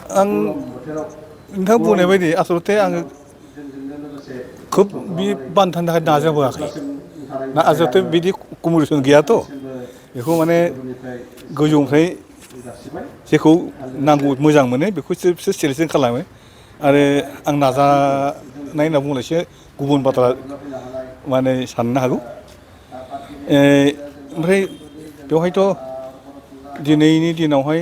आं नोंथां बुंनाय बायदि आसलथे आङो खोब बे बान्थानि थाखाय नाजाबोआखै ना आसलथे बिदि कम्पिटिसन गैयाथ' बेखौ माने गोजौनिफ्राय जेखौ नांगौ मोजां मोनो बेखौसो बिसोर सेलेकसन खालामो आरो आं नाजानाय होनना बुंनायसो गुबुन बाथ्रा माने साननो हागौ ओमफ्राय बेवहायथ' दिनैनि दिनावहाय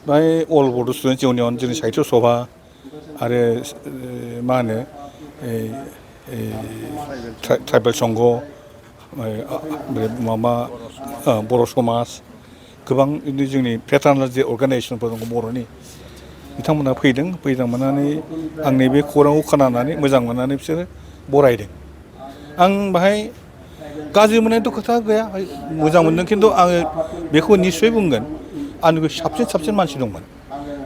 बाय अल बड' स्टुडेन्टस इउनियन जोंनि साहित्य सभा आरो मा होनो ट्राइबेल संघ माबा बर' समाज गोबां बिदिनो जोंनि पेटार्नाल जे अर्गानाइजेसनफोर दङ बर'नि बिथांमोना फैदोंमोननानै आंनि बे खौरांखौ खोनानानै मोजां मोननानै बिसोरो बरायदों आं बाहाय गाज्रि मोननायथ' खोथा गैया मोजां मोनदों खिन्थु आङो बेखौ निस्सय बुंगोन आंनिख्रुइ साबसिन मानसि दंमोन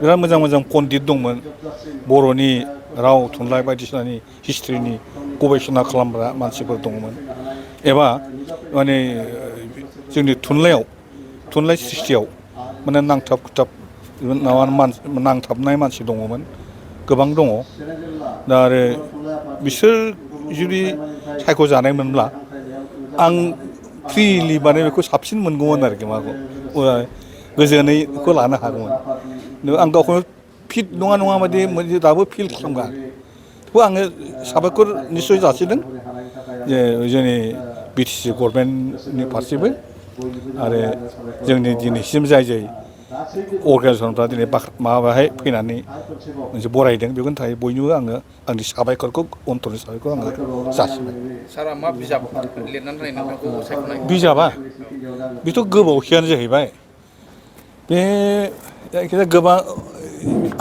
बिराद मोजां मोजां पन्डित दंमोन बर'नि राव थुनलाइ बायदिसिनानि हिस्ट्रिनि गबेषणा खालामग्रा मानसिफोर दंमोन एबा माने जोंनि थुनलाइ सृष्टियाव माने नांथाब खुथाब नांथाबनाय मानसि दङमोन गोबां दङ दा आरो बिसोर जुदि सायख'जानायमोनब्ला आं फ्रिलि माने बेखौ साबसिन मोनगौमोन आरोखि माखौ गोजोनैखौ लानो हागौमोन आं गावखौनो फिट नङा बायदि दाबो फिल खालामगोन थेवबो आङो साबायखर निस्सय जासिदों जे जोंनि बि टि सि गभर्नमेन्टनि फारसेबो आरो जोंनि दिनैसिम जाय अर्गानाइजेसनफ्रा दिनै माबाहाय फैनानै मोनसे बरायदों बेखौनि थाखाय बयनोबो आङो आंनि साबायखरखौ अन्तरनि साबायखर आङो जासिबाय सारा मा बिजाब लिरनानै होनाय नोंथांखौ सायख'नाय बिजाबा बेथ' गोबावखियानो जाहैबाय बे जायखिजाया गोबां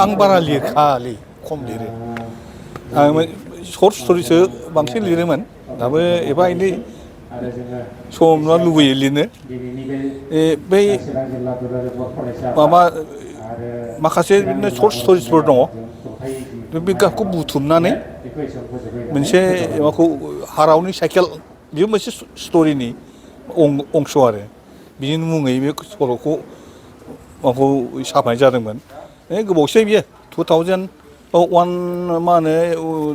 आं बारा लिरखालै खम लिरो आं सर्ट स्ट'रिसो बांसिन लिरोमोन दाबो एफा एनै सम लुबैयो लिरनो बै माबा माखासे बिदिनो सर्ट स्ट'रिसफोर दङ बे गावखौ बुथुमनानै मोनसे माबाखौ हारावनि साइकेल बेयो मोनसे स्ट'रिनि अंश आरो बिनि मुङै बे सल'खौ माबाखौ साफायनाय जादोंमोन गोबावसै बियो 2001 मा होनो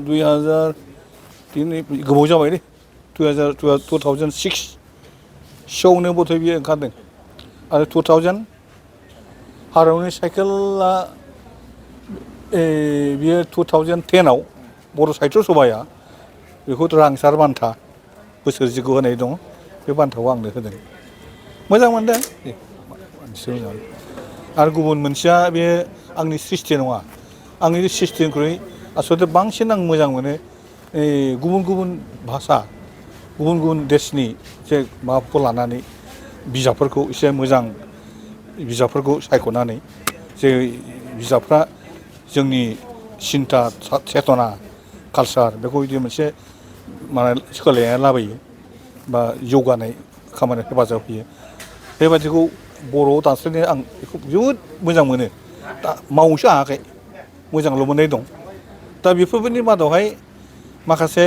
2000 गोबाव जाबाय दे 2006 सोआवनो बथै बियो ओंखारदों आरो 2000 हारावनि साइकेला बियो 2010आव बर' साहित्य सभाया बेखौ रांसार बान्था बोसोरसेखौ होनाय दङ बे बान्थाखौ आंनो होदों मोजां मोनदों आरो गुबुन मोनसेया बे आंनि सृष्टि नङा आंनि सृष्टिनिख्रुइ आसलथे बांसिन आं मोजां मोनो गुबुन गुबुन भाषा गुबुन गुबुन देशनि जे माबाखौ लानानै बिजाबफोरखौ एसे मोजां बिजाबफोरखौ सायख'नानै जे बिजाबफ्रा जोंनि सिन्ता चेतना कालसार बेखौ बिदि मोनसे माने सोलायनाय लाबोयो बा जौगानाय खामानियाव हेफाजाब होयो बेबादिखौ बर'आव दानस्लायनो आं बेखौ जोबोद मोजां मोनो दा मावनोसो हायाखै मोजांल' मोननाय दं दा बेफोरनि मादावहाय माखासे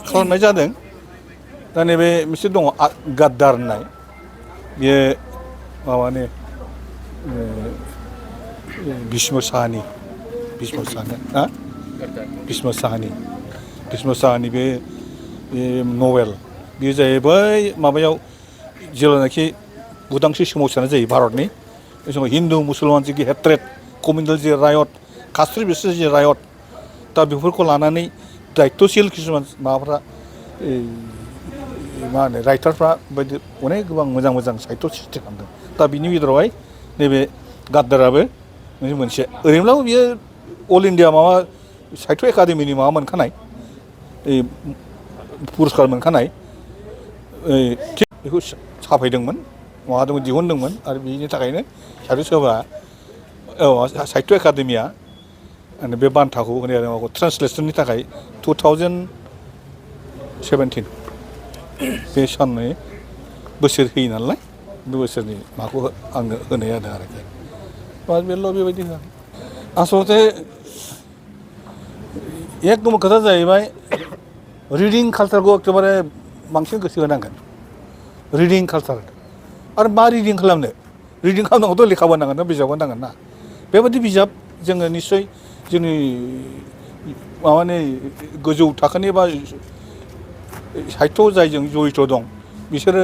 खालामनाय जादों दा नैबे मोनसे दङ गाद्दार होननाय बेयो माबानि भीष्म साहानि बे नभेल बेयो जाहैबाय माबायाव जेब्लानाखि उदांस्रि सोमावसारनाय जायो भारतनि बे समाव हिन्दु मुसलमान जि हेट्रेड कमिउनेल जि रायट कास्ट्रि बिसास जि रायट दा बेफोरखौ लानानै दायित्वशील किसुमान माबाफ्रा मा होनो राइटारफ्रा बायदि अनेक गोबां मोजां मोजां साहित्य सृष्टि खालामदों दा बिनि गेजेरावहाय नैबे गाद्दाराबो मोनसे ओरैनोब्लाबो बियो अल इण्डिया माबा साहित्य एकाडेमिनि माबा मोनखानाय पुरस्कार मोनखानाय थिग बेखौ साफायदोंमोन माबादोंमोन दिहुनदोंमोन आरो बिनि थाखायनो साहित्य सभा साहित्य एकाडेमिया बे बान्थाखौ होनाय जादों माबाखौ ट्रेन्सलेसननि थाखाय 2017 बे साननै बोसोर होयो नालाय बे बोसोरनि माबाखौ आंनो होनाय जादों आरोखि बेल' बेबायदि होआ आसलथे एकदम खोथा जाहैबाय रिडिं कालसारखौ एखेबारे बांसिन गोसो होनांगोन रिडिं कालसार आरो मा रिडिं खालामनो रिडिं खालामनांगौथ' लेखाबो नांगोन ना बिजाबबो नांगोन ना बेबायदि बिजाब जोङो निस्सय जोंनि माबानि गोजौ थाखोनि बा साहित्य जायजों जड़ित दं बिसोरो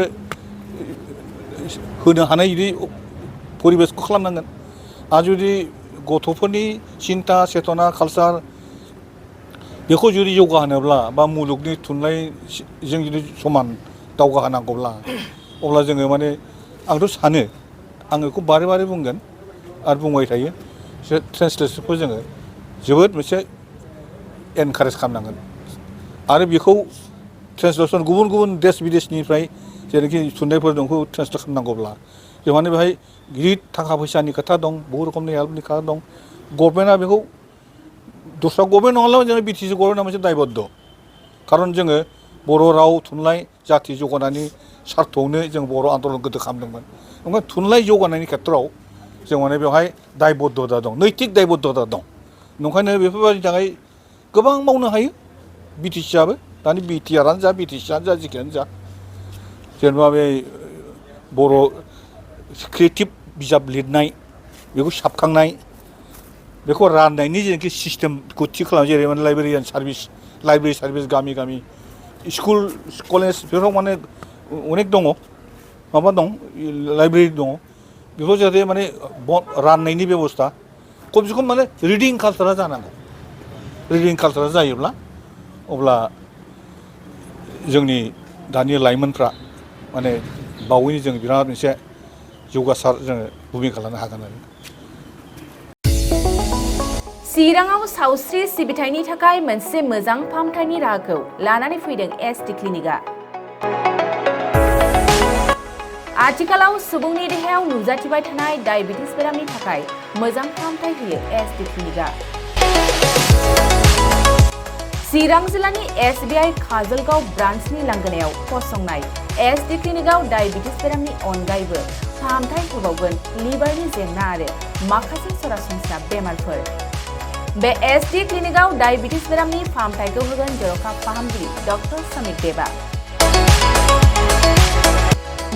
होनो हानाय बिदि परिबेसखौ खालामनांगोन आरो जुदि गथ'फोरनि सिन्ता चेतना कालचार बेखौ जुदि जौगाहोनोब्ला बा मुलुगनि थुनलाइजों जुदि समान दावगाहोनांगौब्ला अब्ला जोङो माने आंथ' सानो आं बेखौ बारे बारे बुंगोन आरो बुंबाय थायो ट्रेन्सलेसनखौ जोङो जोबोद मोनसे एनकारेज खालामनांगोन आरो बेखौ ट्रेन्सलेसन गुबुन गुबुन देश बिदेशनिफ्राय जेनाखि थुनलाइफोर दं बेखौ ट्रेन्सलेट खालामनांगौब्ला जों माने बेहाय गिदिर थाखा फैसानि खोथा दं बहुद रोखोमनि हेल्पनि खोथा दं गभर्नमेन्टआ बेखौ दस्रा गभर्नमेन्ट नङाब्लाबो जोङो बिटिसि गभर्नमेन्टआ मोनसे दायबद्ध खारन जोङो बर' राव थुनलाइ जाथि जौगानायनि सार्थआवनो जों बर' आन्दलन गोदो खालामदोंमोन ओमफ्राय थुनलाइ जौगानायनि खेथ्रआव जों माने बेवहाय दायबद्धता दं नैतिक दायबद्धता दं नंखायनो बेफोरबायदिनि थाखाय गोबां मावनो हायो बिटिसिआबो दानि बिटिआरआनो जा बिटिसिआनो जा जिखियानो जा जेनेबा बे बर' क्रिएटिभ बिजाब लिरनाय बेखौ साबखांनाय बेखौ राननायनि जेनाखि सिस्टेमखौ थि खालामो जेरै माने लाइब्रेरियान सार्भिस लाइब्रेरि सार्भिस गामि गामि स्कुल कलेज बेफोराव माने अनेक दङ माबा दं लाइब्रेरि दङ बेखौ जाहाथे माने राननायनि बेबस्था खमसे खम माने रिडिं कालचारा जानांगौ रिडिं कालचारा जायोब्ला अब्ला जोंनि दानि लाइमोनफ्रा माने बावैनो जों बिराद मोनसे जौगासार जोङो भुमिका लानो हागोन आरो चिराङाव सावस्रि सिबिथायनि थाखाय मोनसे मोजां फाहामथायनि राहाखौ लानानै फैदों एसटि क्लिनिकआ आथिखालाव सुबुंनि देहायाव नुजाथिबाय थानाय डायबिटिस बेरामनि थाखाय मोजां फाहामथाय होयो एसटि क्लिनिकआ चिरां जिल्लानि एसबिआइ काजलगाव ब्रान्चनि लांगोनायाव फसंनाय एसटि क्लिनिकआव डायबिटिस बेरामनि अनगायैबो फाहामथाय होबावगोन लिभारनि जेंना आरो माखासे सरासनस्रा बेमारफोर बे एसटि क्लिनिकआव डायबिटिस बेरामनि फाहामथायखौ होगोन जर'खा फाहामगिरि डक्टर समिक देबा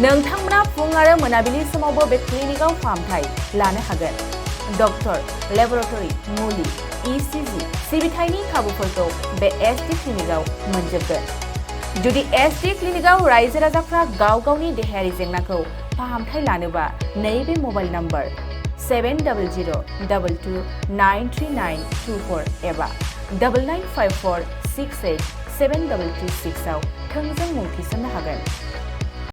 नोंथांमोना फुं आरो मोनाबिलि समावबो बे क्लिनिकआव फाहामथाय लानो हागोन डक्टर लेबरेटरि मुलि इसिजि सिबिथायनि खाबुफोरखौ बे एसटि क्लिनिकआव मोनजोबगोन जुदि एसटि क्लिनिकआव रायजो राजाफ्रा गाव गावनि देहायारि जेंनाखौ फाहामथाय लानोबा नैबे मबाइल नम्बर 7002293924 एबा 9954687226 आव थोंजों मुं थिसननो हागोन